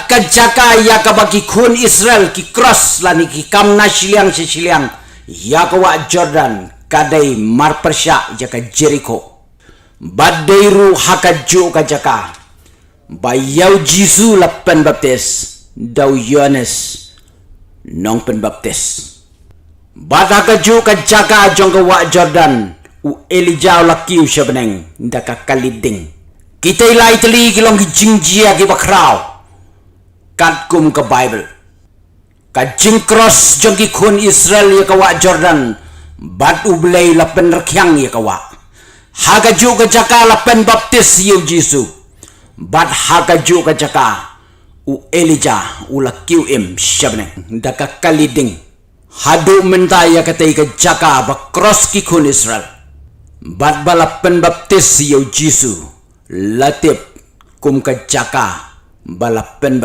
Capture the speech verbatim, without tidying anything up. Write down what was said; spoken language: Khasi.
Ka jaka ïa kaba ki khun Israel ki cross lane ki kam na shiliang sha shiliang ïa ka wah Jordan ka dei marpyrshah ïa ka Jerikho. Bad dei ruh ha kajuh ka jaka ba ïa u Jisu la pynbaptis da u Ïohannes nongpynbaptis. Bad ha kajuh ka jaka jong ka wah Jordan u Elijah u la kiew sha bneng da ka kali ding. Kitei lai tylli ki long ki jingjia kiba khraw katkum ka Baibl. Ka jingcross jong ki khun Israel ïa ka wah Jordan bad U Blei la pynrkhiang ïa ka wah. Ha kajuh ka jaka la pynbaptis ïa u Jisu. Bad ha kajuh ka jaka u Elijah u la kiew im sha bneng da ka kali ding. Haduh mynta ïa katei ka jaka ba cross ki khun Israel bad ba la pynbaptis ïa u Jisu la tip kum ka jaka ba la pynbaptis